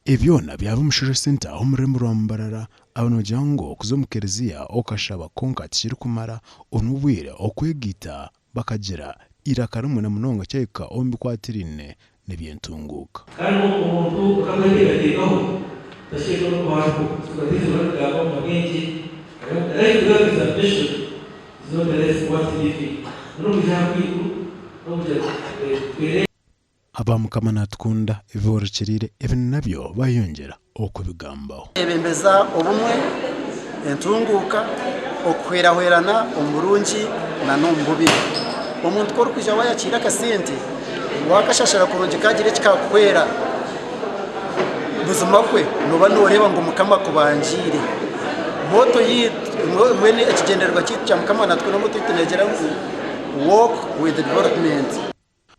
Ebi byona byaba omu Shusho Centre omu rurembo rwa Mbarara, aba nibagira ngu okuza omu kereziya okashaba kwonka tikirikumara, obu n'obwire okwegaita bakagira eiraka rimwe na munonga kyahika omu bikwatiraine n'eby'entunguuka. Kandi omuntu otakweteekateekaho tashemererwa n'okubaho tukateezibwa n'ebigambo omu bwengye. The life without examination is not a life worth living. N'okwija aha kwaitu n'okugira twere. Aba Mukama Natukunda ebiborekyereire ebi nabyo bayongyera okubigambaho. Yebembeza obumwe, entunguuka, okuhwerahwerana omu burungi nana omu bubi. Omuntu ku orikwija wayakiira akasente, wakashashara kurungi kagira eki kakuhwera, buzima kwe nooba nooreeba ngu Mukama akubangiire. Motto yaitu, mbwenu ekigyendererwa kyaitu kya Mukama Natukunda motto yaitu neegira ngu walk with development.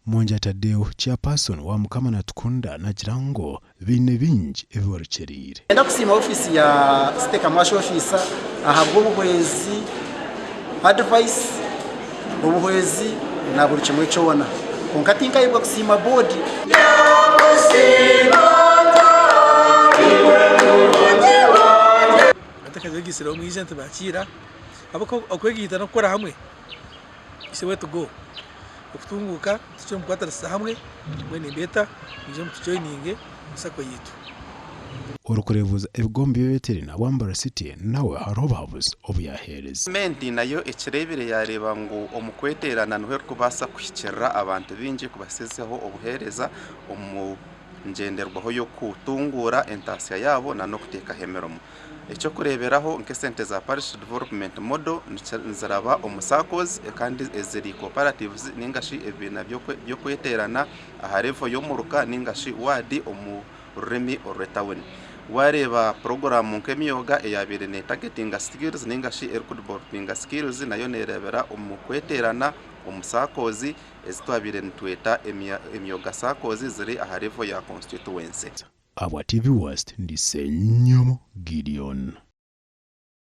Mwongya Tadeo, Chairperson wa Mukama Natukunda nagira ngu baine bingi ebi barukyereire. Niinyenda kusiima ofiisi ya City Kamwasha Officer ahabw'obuhwezi, advice, obuhwezi na buri kimwe kyona. Kwonka tinkayebwa kusiima boodi. Abatakagyegaitsire mwije nitubakiira ahabw'okuba okwegaita n'okukora hamwe is the way to go. Okutunguuka tukiri omu kukwatanisa hamwe mbwenu nimbeeta mwije mutujoyininge omu sacco yaitu. Orikureebuza ebigombe by'abeeteeraine abwa Mbarara City nawe hariho obuhabuzi obu yaaheereza. Gavumenti nayo ekireebire yaareeba ngu omu kweteerana niho erikubaasa kuhikirira abantu baingi kubasizaho obuheereza omu ngyenderwaho y'okutunguura entaasya yaabo n'okuteekaho emirimo. Eky'okureeberaho nk'esente za Parish Development Model niziraba omu SACCOs kandi eziri cooperatives ninga shi ebibiina by'okweteerana aha level y'omuruka ninga shi waadi omu rurimi orw'etawuni. Waareeba puroguraamu nk'emyoga eyaabaire neetagetinga skills ninga shi erikudevelopinga skills nayo neereebera omu kweteerana omu SACCOs ezi twabaire nitweta emyoga SACCOs ziri aha level ya constituency. Ahabwa TV West ndi Ssenyomo Gideon.